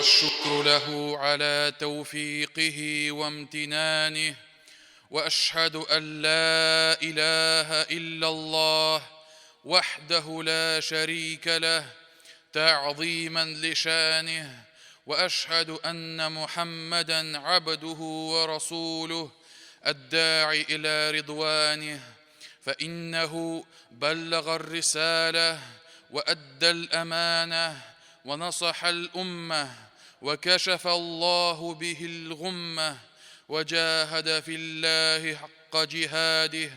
والشكر له على توفيقه وامتنانه واشهد ان لا اله الا الله وحده لا شريك له تعظيما لشانه واشهد ان محمدا عبده ورسوله الداعي الى رضوانه فانه بلغ الرساله وادى الامانه ونصح الامه وكشف الله به الغمه وجاهد في الله حق جهاده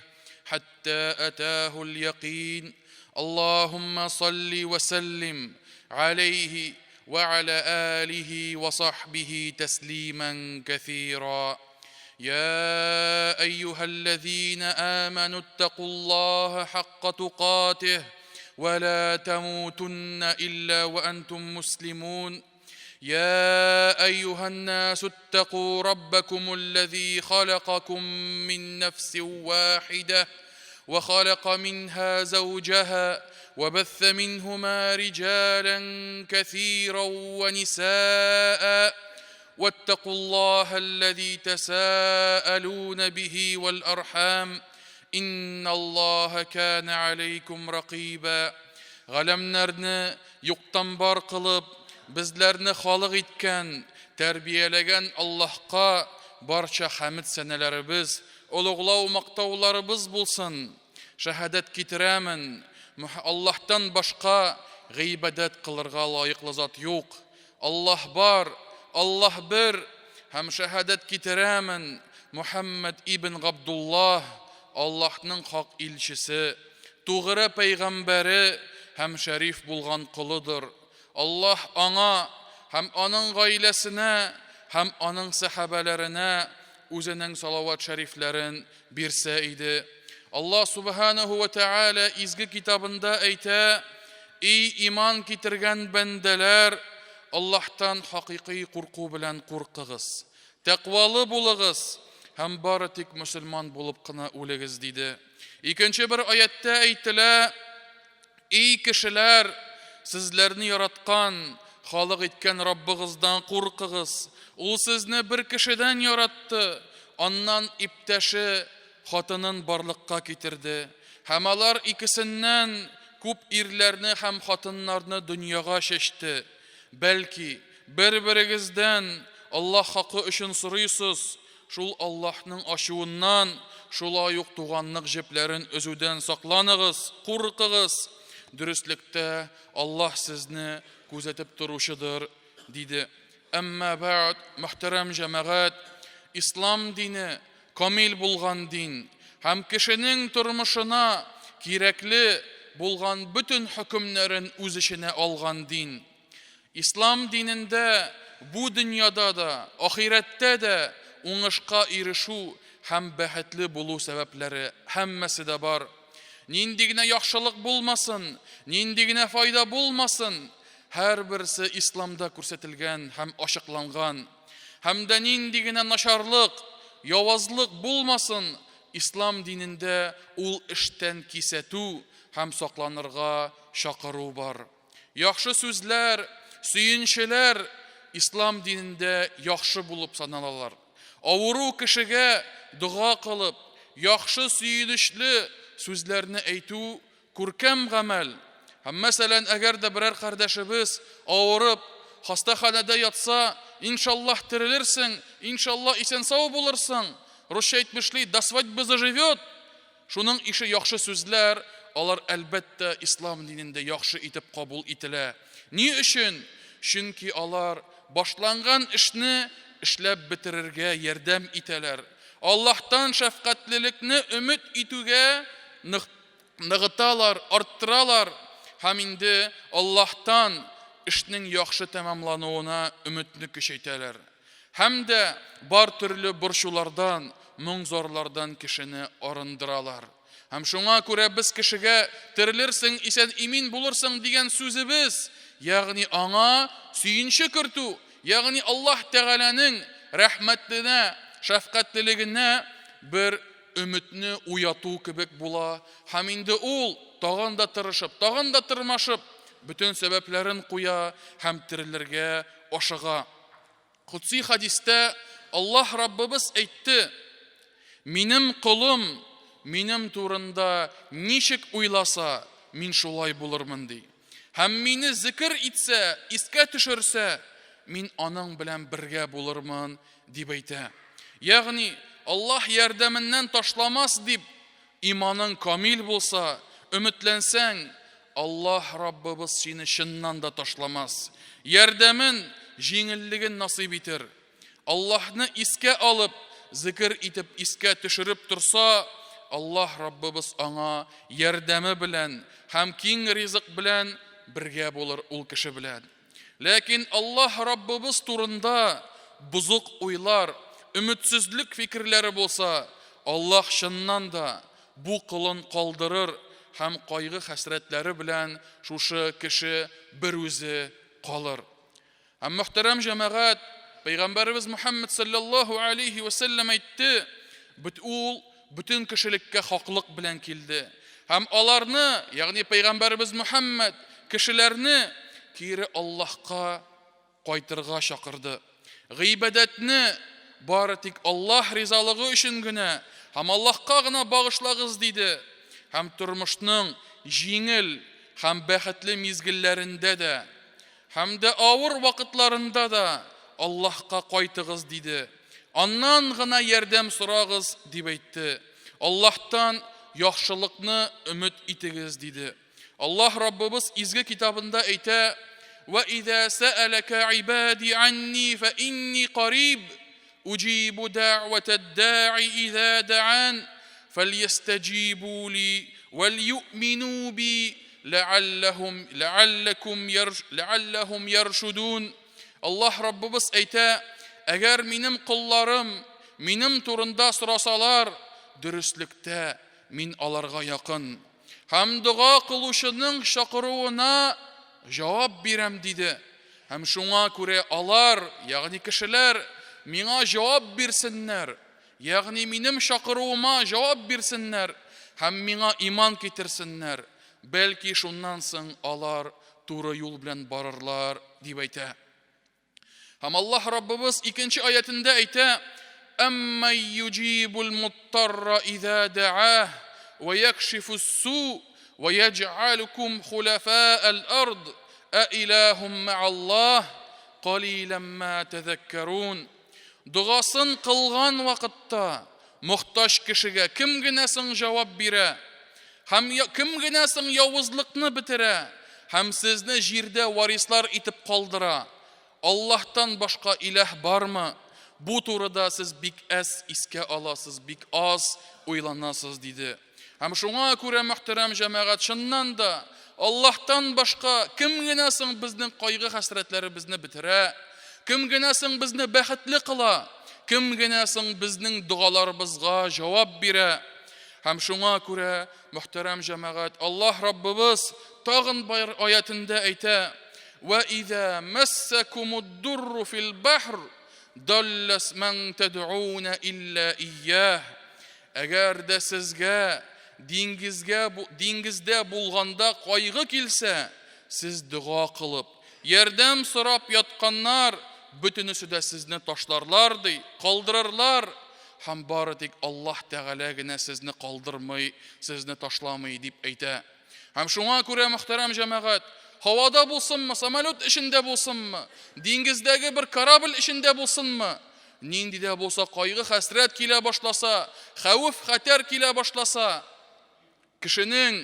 حتى اتاه اليقين اللهم صل وسلم عليه وعلى اله وصحبه تسليما كثيرا يا ايها الذين امنوا اتقوا الله حق تقاته ولا تموتن الا وانتم مسلمون يا ايها الناس اتقوا ربكم الذي خلقكم من نفس واحده وخلق منها زوجها وبث منهما رجالا كثيرا ونساء واتقوا الله الذي تساءلون به والارحام ان الله كان عليكم رقيبا Галәмнәрне юктан бар кылып, безләрне халык иткән, тәрбияләгән Аллаһка барча хәмед сәнәләребез, олуглау мактауларыбыз булсын. Шәһадәт китерәмен, Аллаһтан башка гыйбадәт кылырга лаеклы зат юк. Аллаһ бар, Аллаһ бер, һәм шәһадәт китерәмен, Мухәммәд ибн Габдуллаһ, Аллаһның хак илчесе, тугры пәйгамбәре һәм шәриф булган колыдыр. Аллаһ аңа һәм аның гаиләсенә һәм аның сәхабәләренә үзенең салават шәрифләрен бирсә иде. Аллаһ Субханаһу ва Тәгалә изге китабында әйтә, Ий иман китергән бәндәләр, Аллаһтан хакыйкый курку белән куркыгыз. Тәкъвалы булыгыз һәм бары тик мөселман булып кына үлегез, диде. Икенче бер аятьтә әйтелә, Ий кешеләр, сезләрне яраткан, халык иткән Раббыгыздан куркыгыз. Ул сезне бер кешедән яратты, аннан иптәше хатынын барлыкка китерде. Һәм алар икесеннән күп ирләрне һәм хатыннарны дөньяга чәчте. Бәлки, бер-берегездән Аллаһ хакы өчен сорыйсыз, Шул Аллаһның ачуыннан, шулай ук туганлык җепләрен өзүдән сакланыгыз, куркыгыз, дөреслектә Аллаһ сезне күзәтеп торучыдыр, диде. Әмма бәгъд, мөхтәрәм җәмәгать, ислам дине камил булган дин һәм кешенең тормышына кирәкле булган бөтен хөкемнәрен үз эченә алган дин. Ислам динендә бу дөньяда да, ахирәттә дә уңышка ирешү һәм бәхетле булу сәбәпләре һәммәсе дә бар. Нинди генә яхшылык булмасын, нинди генә файда булмасын, һәрберсе исламда күрсәтелгән һәм ачыкланган. Һәм дә нинди генә начарлык, явызлык булмасын, ислам динендә ул эштән кисәтү һәм сакланырга чакыру бар. Яхшы сүзләр, сөенчеләр ислам динендә яхшы булып саналалар. Авыру кешегә дога кылып, яхшы сөенечле сүзләрне әйтү күркәм гамәл. Һәм мәсәлән, әгәр дә берәр кардәшебез авырып, хастаханәдә ятса, иншаллаһ терелерсең, иншаллаһ исән-сау булырсың, русча әйтмешли, до свадьбы заживет, Шуның ише яхшы сүзләр, алар, әлбәттә, ислам динендә яхшы итеп кабул ителә. Ни өчен? Чөнки алар башланган эшне эшләп бетерергә ярдәм итәләр. Аллаһтан шәфкатьлелекне өмет итүгә ныгыталар, арттыралар һәм инде Аллаһтан эшнең яхшы тәмамлануына өметне көчәйтәләр. Һәм дә бар төрле борчулардан, моң-зарлардан кешене арындыралар. Һәм шуңа күрә без кешегә терелерсең, исән-имин булырсың дигән сүзебез, ягъни аңа сөенче кертү, ягъни Аллаһ Тәгаләнең рәхмәтенә, шәфкатьлелегенә бер өметне уяту кебек була. Һәм инде ул тагын да тырышып, тагын да тырмашып, бөтен сәбәпләрен куя һәм терелергә ашыга. Кудси хәдистә Аллаһ Раббыбыз әйтте, Минем колым минем турында ничек уйласа, мин шулай булырмын, ди. Һәм мине зикер итсә, искә төшерсә, мин аның белән бергә булырмын, дип әйтә. Ягъни, Аллаһ ярдәменнән ташламас дип, иманың камил булса, өметләнсәң, Аллаһ Раббыбыз сине чыннан да ташламас. Ярдәмен, җиңеллеген насыйп итер. Аллаһны искә алып, зикер итеп искә төшереп торса, Аллаһ Раббыбыз аңа ярдәме белән һәм киң ризык белән бергә булыр ул кеше белән. Ләкин Аллаһ Раббыбыз турында бозык уйлар, өметсезлек фикерләре булса, Аллаһ чыннан да бу колын калдырыр һәм кайгы-хәсрәтләре белән шушы кеше берүзе калыр. Һәм мөхтәрәм җәмәгать, Пәйгамбәребез Мухәммәд салләллаһу алейһи вә сәлләм әйтте, бит ул бөтен кешелеккә хаклык белән килде. Һәм аларны, ягъни Пәйгамбәребез Мухәммәд, кешеләрне кире Аллаһка кайтырга чакырды. Гыйбадәтне бары тик Аллаһ ризалыгы өчен генә һәм Аллаһка гына багышлагыз, диде. Һәм тормышның җиңел һәм бәхетле мизгелләрендә дә, Һәм дә авыр вакытларында да Аллаһка кайтыгыз, диде. Аннан гына ярдәм сорагыз, дип әйтте. Аллаһтан яхшылыкны өмет итегез, диде. Аллаһ Раббыбыз изге китабында әйтә, Вә изә сәәләкә гыйбади анни фә инни кариб, уҗибу дәгъвәтәд-дәгъи изә дәгъан, фәлйәстәҗибу ли вәлйүмину би ләалләһум ләалләкум ярш ләалләһум яршудун. Аллаһ Раббыбыз әйтә, әгәр минем колларым минем турында сорасалар, дөреслектә мин аларга якын. Һәм дога кылучының чакыруына җавап бирәм, диде. Һәм шуңа күрә алар, ягъни кешеләр, миңа җавап бирсеннәр, ягъни минем чакыруыма җавап бирсеннәр һәм миңа иман китерсеннәр, бәлки шуннан соң алар туры юл белән барырлар, дип әйтә. Һәм Аллаһ Раббыбыз икенче аятендә әйтә, Әммә юҗибул муттарра иза да'ах ва якшифус су ва яҗ'алукум хулафа'ал ард ә илахум ма'аллаһ калилән ма тәзәккәрун. Догасын кылган вакытта мохтаҗ кешегә кем генә соң җавап бирә? Һәм кем генә соң явызлыкны бетерә һәм сезне җирдә варислар итеп калдыра? Аллаһтан башка иләһ бармы? Бу турыда сез бик әз искә аласыз, бик аз уйланасыз, диде. Һәм шуңа күрә, мөхтәрәм җәмәгать, чыннан да, Аллаһтан башка кем генә соң безнең кайгы-хәсрәтләребезне бетерә? Кем генә соң безне бәхетле кыла? Кем генә соң безнең догаларыбызга җавап бирә? Һәм шуңа күрә, мөхтәрәм җәмәгать, Аллаһ Раббыбыз тагын бер аятендә әйтә: "Ва иза массакумуд-дурру фил бахр даллас ман тад'уна илля ияһ." Әгәр дә сезгә диңгезгә диңгездә булганда кайгы килсә, сез дога кылып, ярдәм сорап ятканнар бөтенесе дә сезне ташларлар, ди, калдырырлар. Һәм бары тик Аллаһ Тәгалә генә сезне калдырмый, сезне ташламый, дип әйтә. Һәм шуңа күрә, мөхтәрәм җәмәгать, һавада булсынмы, самолет эчендә булсынмы, диңгездәге бер корабль эчендә булсынмы, нинди дә булса кайгы-хәсрәт килә башласа, хәвеф-хәтәр килә башласа, Кешенең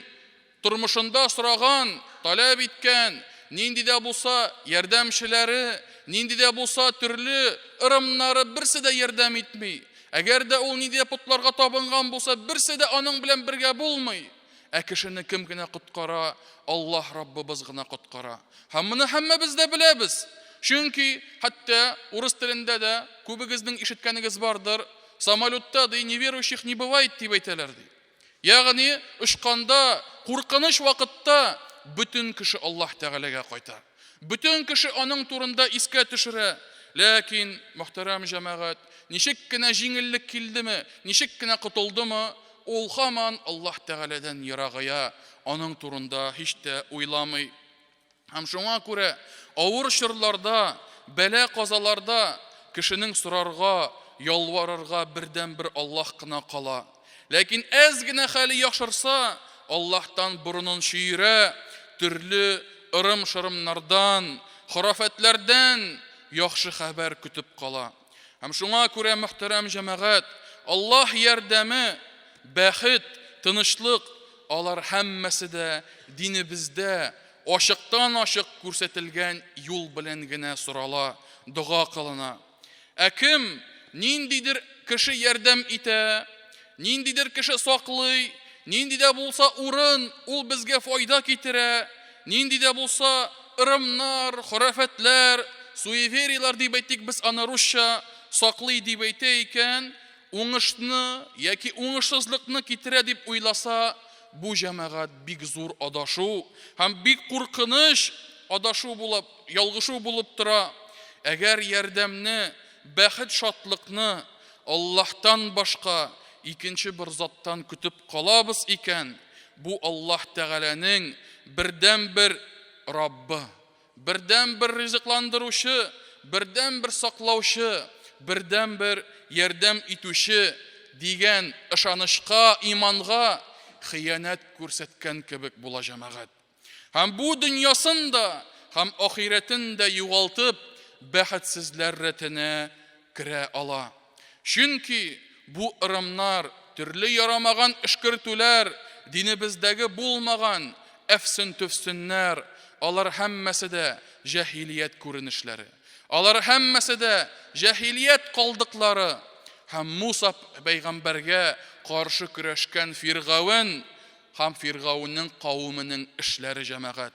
тормышында сораган, таләп иткән нинди дә булса ярдәмчеләре, нинди дә булса төрле ырымнары берсе дә ярдәм итми. Әгәр дә ул нинди дә потларга табынган булса, берсе дә аның белән бергә булмый. Ә кешене кем генә коткара? Аллаһ Раббыбыз гына коткара. Һәм моны һәммәбез дә беләбез. Чөнки хәтта урыс телендә дә күбегезнең ишеткәнегез бардыр, самолетта ди неверующих не бывает дип әйтәләр ди. Ягъни, очканда, куркыныч вакытта бөтен кеше Аллаһ Тәгаләгә кайта. Бөтен кеше аның турында искә төшерә. Ләкин, мөхтәрәм җәмәгать, ничек кенә җиңеллек килдеме, ничек кенә котылдымы, ул һаман Аллаһ Тәгаләдән ерагая, аның турында һич тә уйламый. Һәм шуңа күрә авыр чорларда, бәла-казаларда кешенең сорарга, ялварырга бердәнбер Аллаһ кына кала. Ләкин әз генә хәле яхшырса, Аллаһтан борынын чөерә, төрле ырым-шырымнардан, хорафәтләрдән яхшы хәбәр көтеп кала. Һәм шуңа күрә, мөхтәрәм җәмәгать, Аллаһ ярдәме, бәхет, тынычлык, алар һәммәсе дә динебездә ачыктан-ачык күрсәтелгән юл белән генә сорала, дога кылына. Ә кем ниндидер кеше ярдәм итә, ниндидер кеше саклый, нинди дә булса урын ул безгә файда китерә, нинди дә булса ырымнар, хөрәфәтләр, суевериелар дип әйтик без аны русча, саклый дип әйтә икән, уңышны яки уңышсызлыкны китерә дип уйласа, бу җәмәгать бик зур адашу һәм бик куркыныч адашу булып, ялгышу булып тора. Әгәр ярдәмне, бәхет-шатлыкны Аллаһтан башка икенче бер заттан көтеп калабыз икән, бу Аллаһ Тәгаләнең бердәнбер Раббы, бердәнбер ризыкландыручы, бердәнбер саклаучы, бердәнбер ярдәм итүче дигән ышанычка, иманга хыянәт күрсәткән кебек була җәмәгать. Һәм бу дөньясын да, һәм ахирәтен дә югалтып, бәхетсезләр рәтенә керә ала. Чөнки бу ырымнар, төрле ярамаган өшкертүләр, динебездәге булмаган әфсен-төфсеннәр, алар һәммәсе дә җәһилият күренешләре. Алар һәммәсе дә җәһилият калдыклары һәм Муса пәйгамбәргә каршы көрәшкән Фиргавен Һәм Фиргаунның кавеменең эшләре җәмәгать.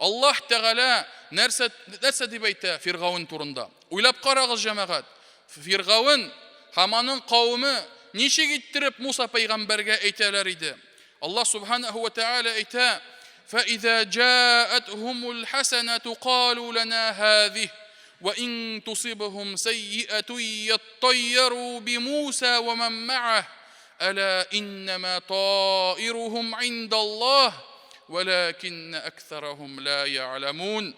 Аллаһ Тәгалә нәрсә, нәрсә дип әйтә Фиргаун турында? Уйлап карагыз, җәмәгать. Фиргаун һәм аның кавеме ничек иттереп Муса пәйгамбәргә әйтәләр иде? Аллаһ Субханаһу ва Тәгалә әйтә: "Фәиза җаатһумул хасанату калу лана һазиһ ва ин тусибһум сайиату яттайяру би Муса ва ман ма'ах Әлә иннәмә таирухум индаллаһ, вәләкиннә әксәрәһум лә я'ләмун.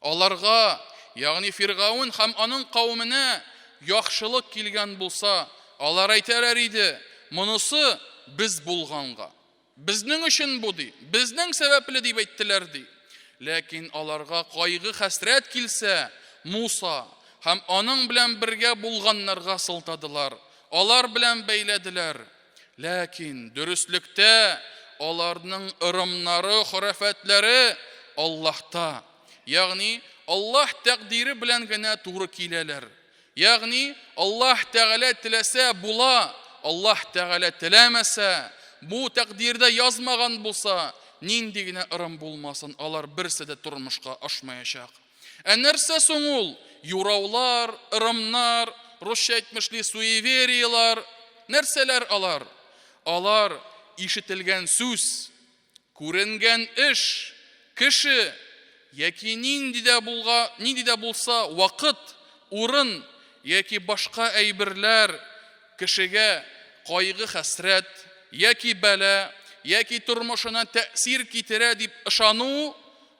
Аларга, ягъни Фиргаун һәм аның кавеменә яхшылык килгән булса, алар әйтәләр иде, монысы без булганга. Безнең өчен бу, ди, безнең сәбәпле дип әйттеләр, ди. Ләкин аларга кайгы-хәсрәт килсә, Муса һәм аның белән бергә булганнарга сылтадылар, алар белән бәйләделәр. Ләкин дөреслектә аларның ырымнары, хөрәфәтләре Аллаһта, ягъни Аллаһ тәкъдире белән генә туры киләләр. Ягъни, Аллаһ Тәгалә теләсә, була, Аллаһ Тәгалә теләмәсә, бу тәкъдирдә язмаган булса, нинди генә ырым булмасын, алар берсе дә тормышка ашмаячак. Ә нәрсә соң ул юраулар, ырымнар, русча әйтмешли, суевериелар, нәрсәләр алар? Алар ишетелгән сүз, Күренгән эш, кеше яки нинди дә булга, нинди дә булса вакыт, урын яки башка әйберләр кешегә кайгы-хәсрәт яки бәла яки тормышына тәэсир китерә дип ышану,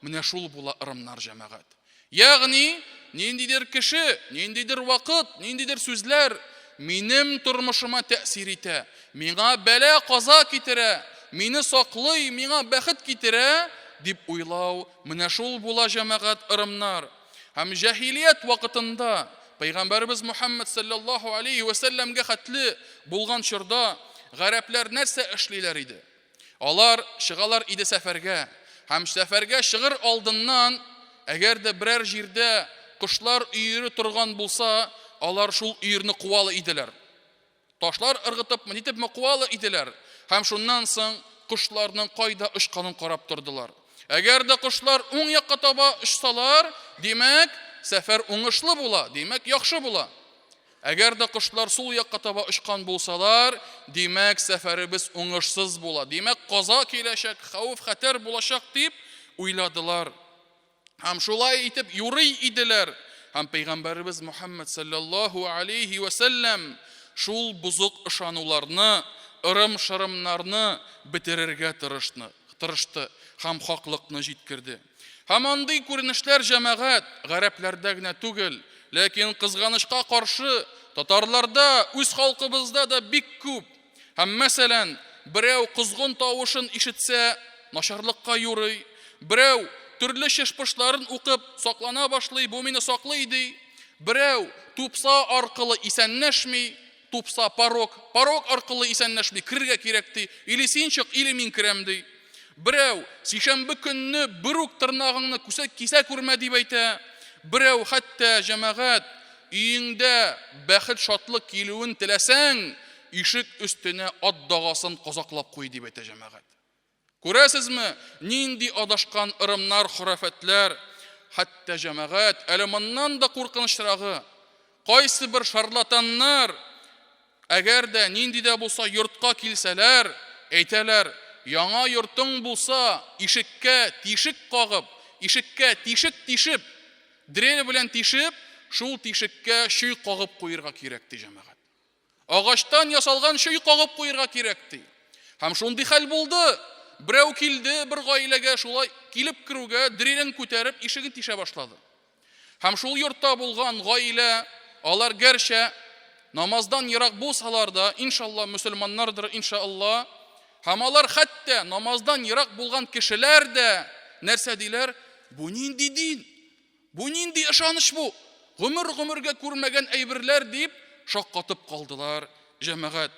менә шул була ырымнар, җәмәгать. Ягъни, ниндидер кеше, ниндидер вакыт, ниндидер сүзләр минем тормышыма тәэсир итә, миңа бәла-каза китерә, мине саклый, миңа бәхет китерә, дип уйлау, менә шул була җәмәгать ырымнар. Һәм җәһилият вакытында, Пәйгамбәребез Мухәммәд салләллаһу алейһи вә сәлләмгә хәтле булган чорда гарәпләр нәрсә эшлиләр иде? Алар чыгалар иде сәфәргә. Һәм сәфәргә чыгыр алдыннан, әгәр дә берәр җирдә кошлар өере торган булса, алар шул өерне куалы иделәр. Ташлар ыргытыпмы, нитепме куалы иделәр. Һәм шуннан соң кошларның кайда очканын карап тордылар. Әгәр дә кошлар уң якка таба очсалар, димәк, сәфәр уңышлы була, димәк, яхшы була. Әгәр дә кошлар сул якка таба очкан булсалар, димәк, сәфәребез уңышсыз була, димәк, каза киләчәк, хәвеф-хәтәр булачак дип уйладылар. Һәм шулай итеп юрый иделәр. Һәм пәйгамбәребез Мухаммад саллаллаһу алейхи ва сәлләм шул бозык ышануларны, ырым-шырымнарны бетерергә тырышты. тырышты һәм хаклыкны җиткерде. Һәм андый күренешләр, җәмәгать, гарәпләрдә генә түгел, ләкин, кызганычка каршы, татарларда, үз халкыбызда да бик күп. Һәм, мәсәлән, берәү козгын тавышын ишетсә, начарлыкка юрый, берәү, төрле чыш-пышларын укып, саклана башлый, бу мине саклый, ди, берәү тупса аркылы исәнләшми, тупса, порог, порог аркылы исәнләшми, керергә кирәк, ди, или син чык, или мин керәм, ди. Берәү, сишәмбе көнне берүк тырнагыңны кисә күрмә, дип әйтә. Берәү хәтта, җәмәгать, өеңдә бәхет-шатлык килүен теләсәң, ишек өстенә ат дагасын казаклап куй, дип әйтә җәмәгать. Күрәсезме, нинди адашкан ырымнар, хорафәтләр, хәтта җәмәгать, әле моннан да куркынычрагы, кайсы бер шарлатаннар, әгәр дә нинди дә булса йортка килсәләр, әйтәләр, яңа йортың булса, ишеккә тишек кагып, ишеккә тишек тишеп, дрель белән тишеп, шул тишеккә чөй кагып куерга кирәк, ди җәмәгать. Агачтан ясалган чөй кагып куерга кирәк, ди. Һәм шундый хәл булды. Берәү килде бер гаиләгә, шулай килеп керүгә дрелен күтәреп ишеген тишә башлады. Һәм шул йортта булган гаилә, алар гәрчә намаздан ерак булсалар да, иншалла мөселманнардыр, иншалла. Һәм алар хәтта намаздан ерак булган кешеләр дә нәрсә диләр? Бу нинди дин? Бу нинди ышаныч бу? Гомер-гомергә күрмәгән әйберләр дип шаккатып калдылар җәмәгать.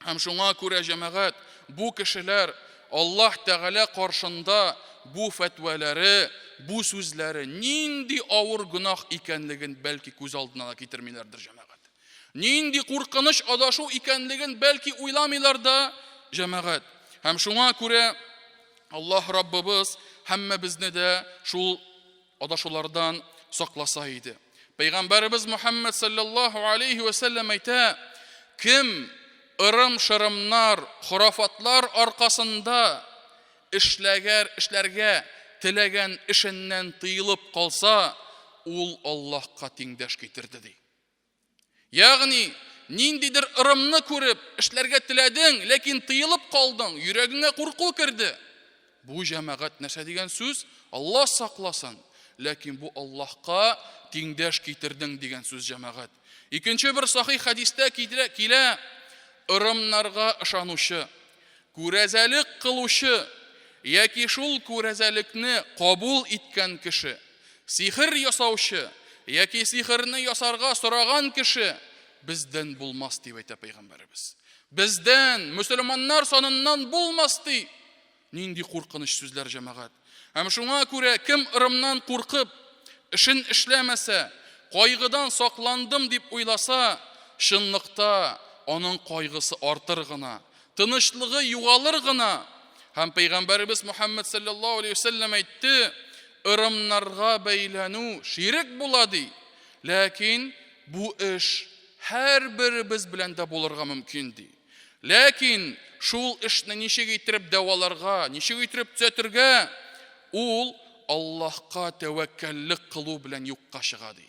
Һәм шуңа күрә җәмәгать, бу кешеләр Аллаһ Тәгалә каршында бу фәтвәләре, бу сүзләре нинди авыр гөнаһ икәнлеген бәлки күз алдына да китермиләрдер җәмәгать. Нинди куркыныч адашу икәнлеген бәлки уйламыйлар да җәмәгать. Һәм шуңа күрә Аллаһ Раббыбыз һәммәбезне дә шул адашулардан сакласа иде. Пәйгамбәребез Мухаммад саллаллаһу алейхи ва сәлләм әйтә, кем ырым-шырымнар, хорафатлар аркасында эшләгәр, эшләргә теләгән эшеннән тыелып калса, ул Аллаһка тиңдәш китерде ди. Ягъни, ниндидер ырымны күреп, эшләргә теләдең, ләкин тыелып калдың, йөрәгеңә курку керде. Бу җәмәгать нәрсә дигән сүз? Алла сакласын. Ләкин бу Аллаһка тиңдәш китердең дигән сүз җәмәгать. Икенче бер сахих хәдистә килә, ырымнарга ышанучы, күрәзәлек кылучы яки шул күрәзәлекне кабул иткән кеше, сихер ясаучы яки сихерне ясарга сораган кеше бездән булмас, дип әйтә пәйгамбәребез. Бездән, мөселманнар саныннан булмас, ди. Нинди куркыныч сүзләр, җәмәгать. Һәм шуңа күрә кем ырымнан куркып, эшен эшләмәсә, кайгыдан сакландым дип уйласа, чынлыкта аның кайгысы артыр гына, тынычлыгы югалыр гына. Һәм пәйгамбәребез Мухаммад саллаллаһу алейхи вәсәлләм әйтте, ырымнарга бәйләнү ширек була ди. Ләкин бу эш һәрберебез белән дә булырга мөмкин ди. Ләкин шул эшне ничек иттереп дәваларга, ничек иттереп төзәтергә, ул Аллаһка тәвәккәллек кылу белән юкка чыга ди.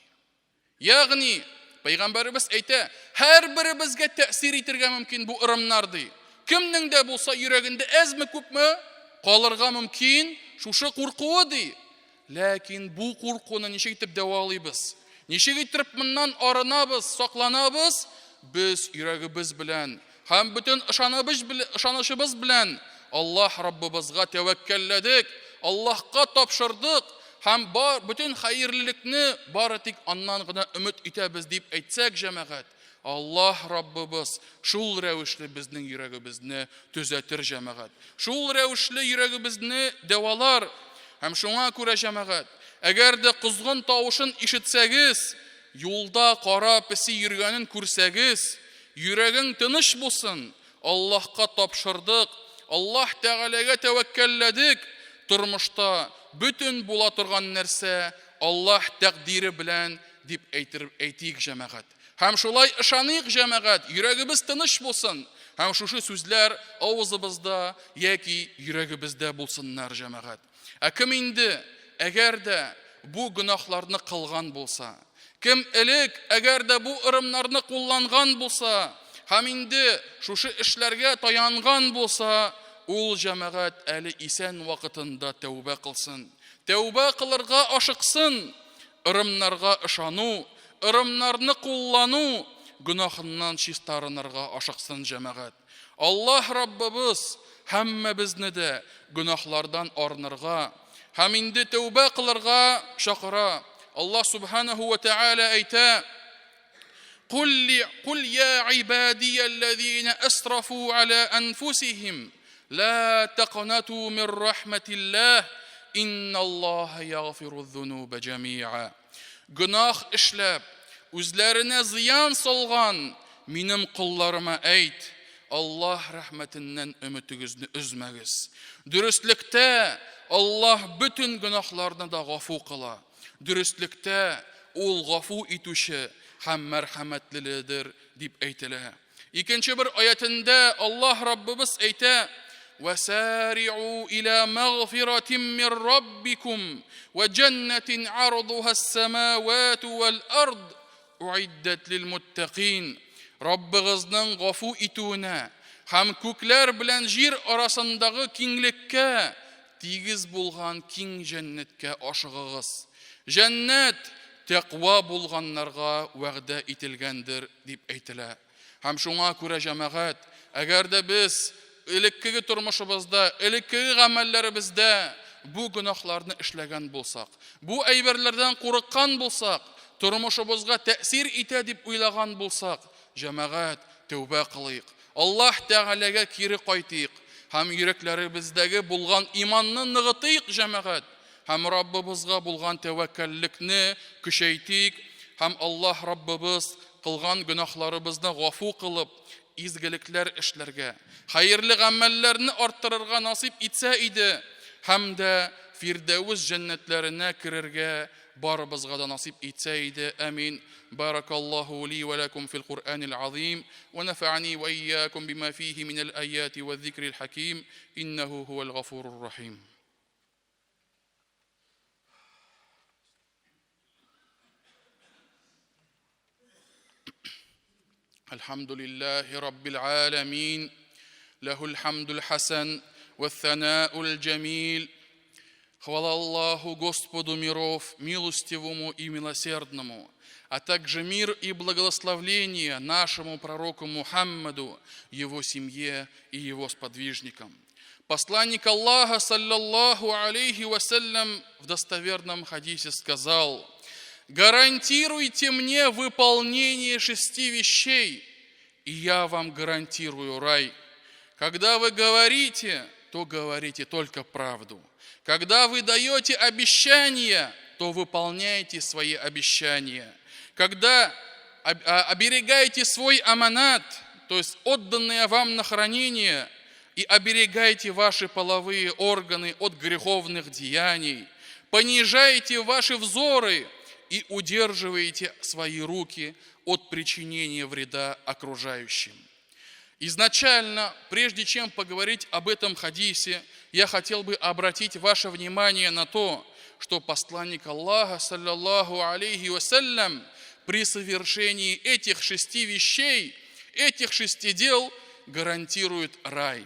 Ягъни, пәйгамбәребез әйтә, һәрберебезгә тәэсир итергә мөмкин бу ырымнар ди. Кемнең дә булса йөрәгендә әзме-күпме калырга мөмкин шушы куркуы ди. Ләкин бу куркуны ничек итеп дәвалыйбыз? Ничек итеп моннан арынабыз, сакланабыз? Без йөрәгебез белән һәм бөтен ышанычыбыз белән Аллаһ Раббыбызга тәвәккәлләдек, Аллаһка тапшырдык һәм бар бөтен хәерлелекне бары тик аннан гына өмет итәбез дип әйтсәк, җәмәгать, Аллаһ Раббыбыз шул рәвешле безнең йөрәгебезне төзәтер, җәмәгать. Шул рәвешле йөрәгебезне дәвалар. Һәм шуңа күрә, җәмәгать, әгәр дә козгын тавышын ишетсәгез, юлда кара песи йөргәнен күрсәгез, йөрәгең тыныч булсын, Аллаһка тапшырдык, Аллаһ Тәгаләгә тәвәккәлләдек, тормышта бөтен була торган нәрсә Аллаһ тәкъдире белән дип әйтер, әйтик, җәмәгать. Һәм шулай ышаныйк, җәмәгать, йөрәгебез тыныч булсын. Һәм шушы сүзләр авызыбызда яки йөрәгебездә булсыннар, җәмәгать. Ә кем инде, әгәр дә бу гөнаһларны кылган булса, кем элек, әгәр дә бу ырымнарны кулланган булса, һәм инде шушы эшләргә таянган булса, ул җәмәгать әле исән вакытында тәүбә кылсын. Тәүбә кылырга ашыксын. Ырымнарга ышану, ырымнарны куллану гөнаһыннан чистарынырга ашыксын җәмәгать. Аллаһ Раббыбыз һәммәбезне дә гөнаһлардан арынырга һәм инде тәүбә кылырга чакыра. Аллаһ Субханаһу ва Тәгалә әйтә: Кул кул я ибадиялләзина асрафу аля анфусихим ла тaqnату мин рахматиллаһ инналлаһа ягъфиру зунуба җамиа. Гөнаһ эшләп, үзләренә зыян салган минем колларыма әйт, Аллаһ рәхмәтеннән өметегезне өзмәгез. Дөреслектә Аллаһ бөтен гөнаһларны да гафу кыла. Дөреслектә ул гафу итүче һәм мәрхәмәтлеледер, дип әйтелә. Икенче бер аятендә Аллаһ Раббыбыз әйтә: "Васари'у иля магфиратин мин раббикум ва җаннатин ардуха ас-самавату вал ард уиддат лил муттакин". Раббыгызның гафу итүенә һәм күкләр белән җир арасындагы киңлеккә тигез булган киң җәннәткә ашыгыгыз. Җәннәт тәкъва булганнарга вәгъдә ителгәндер, дип әйтелә. Һәм шуңа күрә, җәмәгать, әгәр дә без элеккеге тормышыбызда, элеккеге гамәлләребездә бу гөнаһларны эшләгән булсак, бу әйберләрдән курыккан булсак, тормышыбызга тәэсир итә дип уйлаган булсак, җәмәгать, тәүбә кылыйк. Аллаһ Тәгаләгә кире кайтыйк һәм йөрәкләребездәге булган иманны ныгытыйк, җәмәгать, һәм Раббыбызга булган тәвәккәллекне көчәйтик һәм Аллаһ Раббыбыз кылган гөнаһларыбызны гафу кылып, изгелекләр эшләргә, хәерле гамәлләрне арттырырга насыйп итсә иде һәм дә Фирдәвес җәннәтләренә керергә барыбызга да насыйп итсә иде. Амин. Баракаллаһу ли ва лакум фил Куръанил азим ва нафаани ва ияякум бима фихи минәл аяти ва зикрил хаким иннәһу һуәл гафурур рахим. الحمد لله رب العالمين له الحمد الحسن والثناء الجميل. Хвала Аллаху, Господу миров, милостивому и милосердному, а также мир и благословление нашему пророку Мухаммаду, его семье и его сподвижникам. Посланник Аллаха, саллаллаху алейхи вассалям, в достоверном хадисе сказал: «Гарантируйте мне выполнение 6 вещей, и я вам гарантирую рай. Когда вы говорите, то говорите только правду. Когда вы даете обещания, то выполняйте свои обещания. Когда оберегаете свой аманат, то есть отданное вам на хранение, и оберегайте ваши половые органы от греховных деяний, понижайте ваши взоры и удерживайте свои руки от причинения вреда окружающим». Изначально, прежде чем поговорить об этом хадисе, я хотел бы обратить ваше внимание на то, что посланник Аллаха, саллаллаху алейхи вассалям, при совершении этих 6 вещей, этих 6 дел гарантирует рай.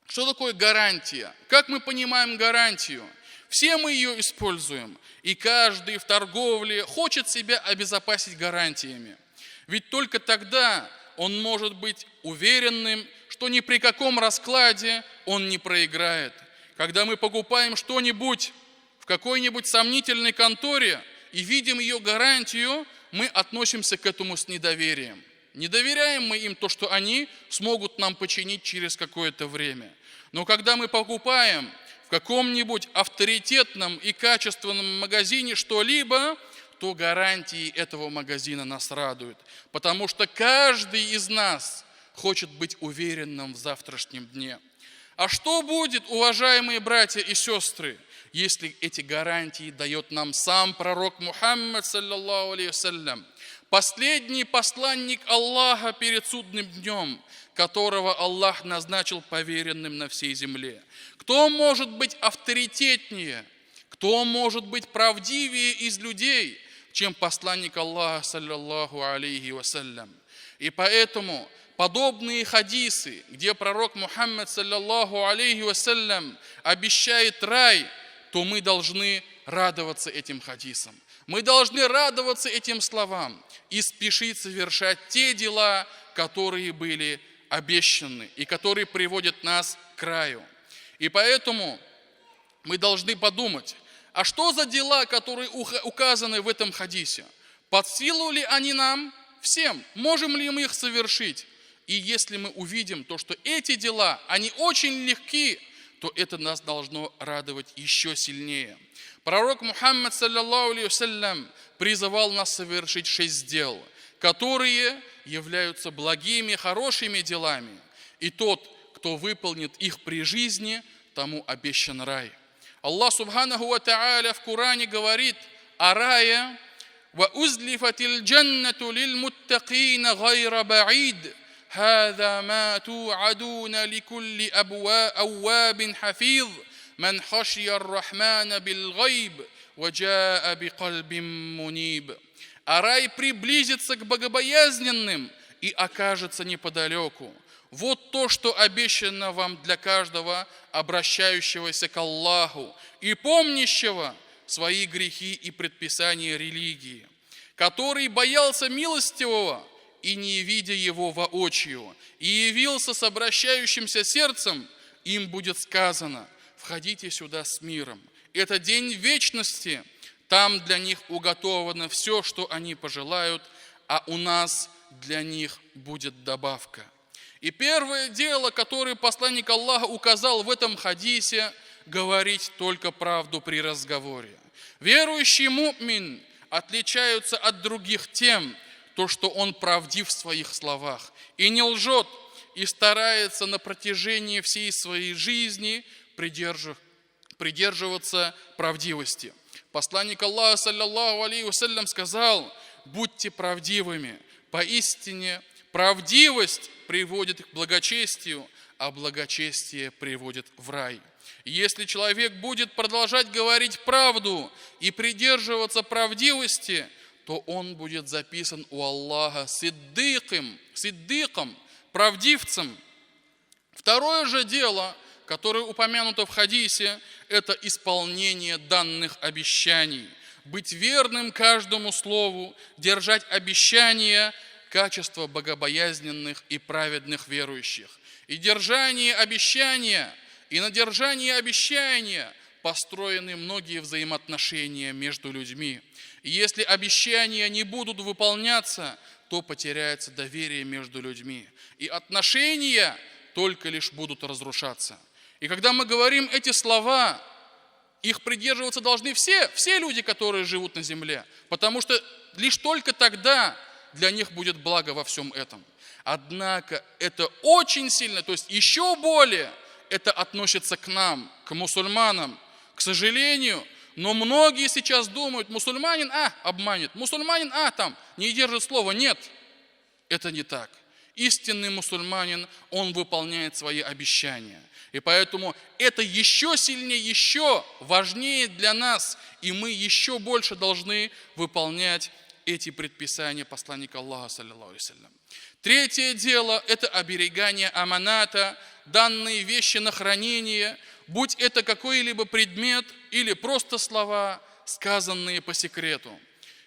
Что такое гарантия? Как мы понимаем гарантию? Все мы ее используем, и каждый в торговле хочет себя обезопасить гарантиями. Ведь только тогда он может быть уверенным, что ни при каком раскладе он не проиграет. Когда мы покупаем что-нибудь в какой-нибудь сомнительной конторе и видим ее гарантию, мы относимся к этому с недоверием. Не доверяем мы им то, что они смогут нам починить через какое-то время. Но когда мы покупаем в каком-нибудь авторитетном и качественном магазине что-либо, то гарантии этого магазина нас радуют. Потому что каждый из нас хочет быть уверенным в завтрашнем дне. А что будет, уважаемые братья и сестры, если эти гарантии дает нам сам пророк Мухаммад, саллаллаху алейхи вассалям, последний посланник Аллаха перед судным днем, которого Аллах назначил поверенным на всей земле? Кто может быть авторитетнее, кто может быть правдивее из людей, чем посланник Аллаха, саллаллаху алейхи вассалям? И поэтому подобные хадисы, где пророк Мухаммад, саллаллаху алейхи вассалям, обещает рай, то мы должны радоваться этим хадисам. Мы должны радоваться этим словам и спешить совершать те дела, которые были обещаны и которые приводят нас к раю. И поэтому мы должны подумать, а что за дела, которые указаны в этом хадисе? Под силу ли они нам всем? Можем ли мы их совершить? И если мы увидим то, что эти дела, они очень легки, то это нас должно радовать еще сильнее. Пророк Мухаммад, саллаллаху алейхи вассалям, призывал нас совершить 6 дел, которые являются благими, хорошими делами. И тот, кто выполнит их при жизни, тому обещан рай. Аллах субханаху ва тааля в Коране говорит о рае: «Ва узлифатил джаннату лил муттакина гайра баид, хаза ма туадуна ликулли ауабин хафиз, ман хашия ар-рахмана бил гайб, ва джаа бикальбин муниб». А рай приблизится к богобоязненным и окажется неподалеку. Вот то, что обещано вам для каждого, обращающегося к Аллаху и помнящего свои грехи и предписания религии, который боялся милостивого и не видя его воочию, и явился с обращающимся сердцем, им будет сказано: входите сюда с миром. Это день вечности, там для них уготовано все, что они пожелают, а у нас для них будет добавка. И первое дело, которое посланник Аллаха указал в этом хадисе, говорить только правду при разговоре. Верующий му'мин отличаются от других тем, то, что он правдив в своих словах и не лжет, и старается на протяжении всей своей жизни придерживаться правдивости. Посланник Аллаха, саллаллаху алейхи вассалям, сказал: будьте правдивыми, поистине правдивость приводит к благочестию, а благочестие приводит в рай. Если человек будет продолжать говорить правду и придерживаться правдивости, то он будет записан у Аллаха сиддиком, правдивцем. Второе же дело, которое упомянуто в хадисе, это исполнение данных обещаний. Быть верным каждому слову, держать обещания, качество богобоязненных и праведных верующих. И держание обещания, и на держании обещания построены многие взаимоотношения между людьми. И если обещания не будут выполняться, то потеряется доверие между людьми. И отношения только лишь будут разрушаться. И когда мы говорим эти слова, их придерживаться должны все люди, которые живут на земле. Потому что лишь только тогда для них будет благо во всем этом. Однако это очень сильно, то есть еще более это относится к нам, к мусульманам. К сожалению, но многие сейчас думают, мусульманин, обманет, мусульманин, там, не держит слова. Нет, это не так. Истинный мусульманин, он выполняет свои обещания. И поэтому это еще сильнее, еще важнее для нас, и мы еще больше должны выполнять эти предписания посланника Аллаха, саллаллаху алейхи ва саллям. Третье дело – это оберегание аманата, данные вещи на хранение, будь это какой-либо предмет или просто слова, сказанные по секрету.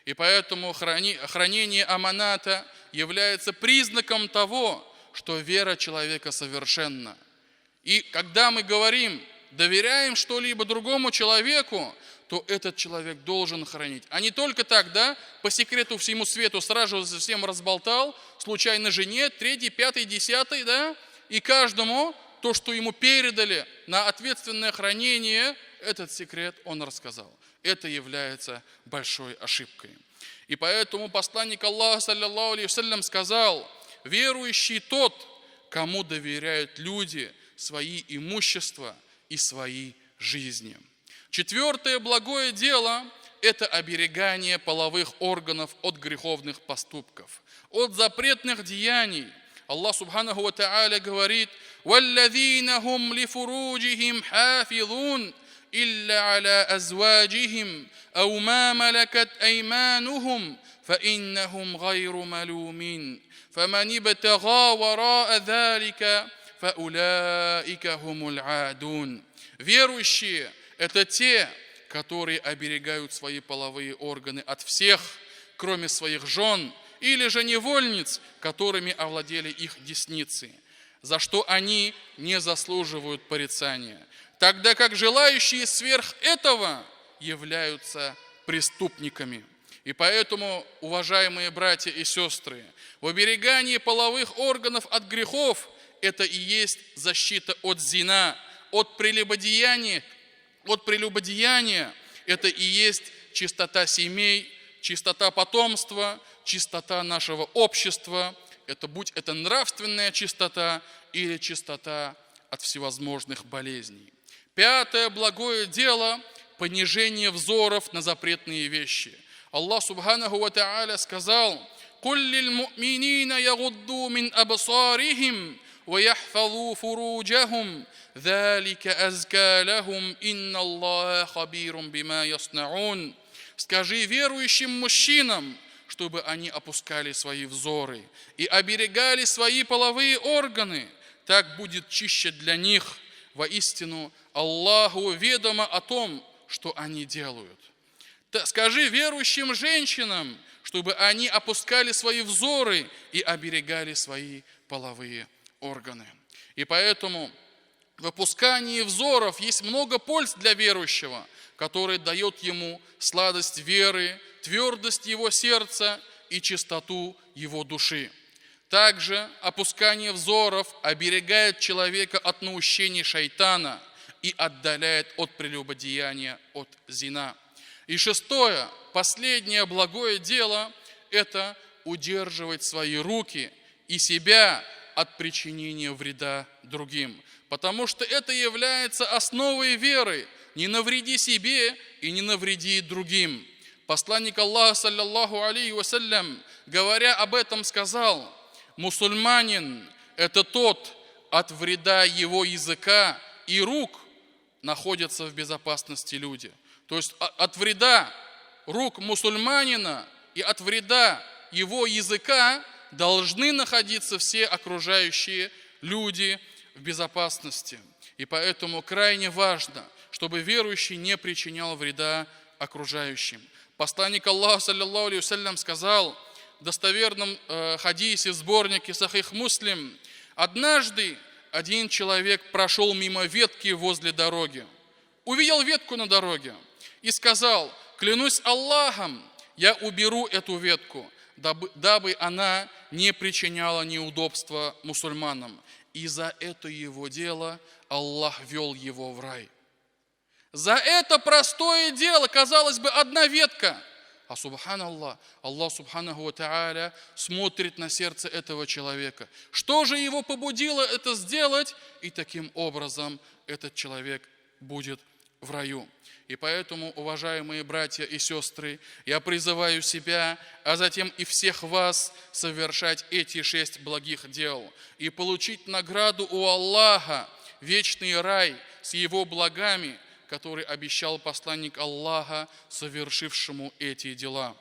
И поэтому хранение аманата является признаком того, что вера человека совершенна. И когда мы говорим, доверяем что-либо другому человеку, то этот человек должен хранить. А не только так, да, по секрету всему свету сразу же всем разболтал, случайно жене, 3, 5, 10, да, и каждому то, что ему передали на ответственное хранение, этот секрет он рассказал. Это является большой ошибкой. И поэтому посланник Аллаха, саллаллаху алейхи ва саллям, сказал: верующий тот, кому доверяют люди свои имущества и свои жизни. Четвертое благое дело – это оберегание половых органов от греховных поступков, от запретных деяний. Аллах субханаху ва тааля говорит: «Валлазина хум лифуруджихим хафизун, илля аля азваджихим, ау ма малакат айманухум, فإنهم غير ملومين فمن ابتغى وراء ذلك فأولئك هم العادون. Верующие – это те, которые оберегают свои половые органы от всех, кроме своих жен или же невольниц, которыми овладели их десницы, за что они не заслуживают порицания, тогда как желающие сверх этого являются преступниками. И поэтому, уважаемые братья и сестры, в оберегании половых органов от грехов это и есть защита от зина, от прелюбодеяния, это и есть чистота семей, чистота потомства, чистота нашего общества, это будь это нравственная чистота или чистота от всевозможных болезней. Пятое благое дело – понижение взоров на запретные вещи. Аллах سبحانه وتعالى сказал: «قل للمؤمنين يغضوا من أبصارهم ويحفظوا فروجهم ذلك أزكى لهم إن الله خبير بما يصنعون». Скажи верующим мужчинам, чтобы они опускали свои взоры и оберегали свои половые органы. Так будет чище для них. Воистину, Аллаху ведомо о том, что они делают. Скажи верующим женщинам, чтобы они опускали свои взоры и оберегали свои половые органы. И поэтому в опускании взоров есть много польз для верующего, который дает ему сладость веры, твердость его сердца и чистоту его души. Также опускание взоров оберегает человека от наущений шайтана и отдаляет от прелюбодеяния, от зина. И шестое, последнее благое дело – это удерживать свои руки и себя от причинения вреда другим. Потому что это является основой веры. Не навреди себе и не навреди другим. Посланник Аллаха, صلى الله عليه وسلم, говоря об этом, сказал: мусульманин – это тот, от вреда его языка и рук находятся в безопасности люди. То есть от вреда рук мусульманина и от вреда его языка должны находиться все окружающие люди в безопасности. И поэтому крайне важно, чтобы верующий не причинял вреда окружающим. Посланник Аллаха, صلى الله عليه وسلم, сказал в достоверном хадисе в сборнике Сахих Муслим: однажды один человек прошел мимо ветки возле дороги, увидел ветку на дороге и сказал: клянусь Аллахом, я уберу эту ветку, дабы она не причиняла неудобства мусульманам. И за это его дело Аллах ввел его в рай. За это простое дело, казалось бы, одна ветка. А سبحان الله, Аллах سبحانه وتعالى смотрит на сердце этого человека. Что же его побудило это сделать? И таким образом этот человек будет в раю. И поэтому, уважаемые братья и сестры, я призываю себя, а затем и всех вас совершать эти 6 благих дел и получить награду у Аллаха, вечный рай с его благами, который обещал посланник Аллаха, совершившему эти дела.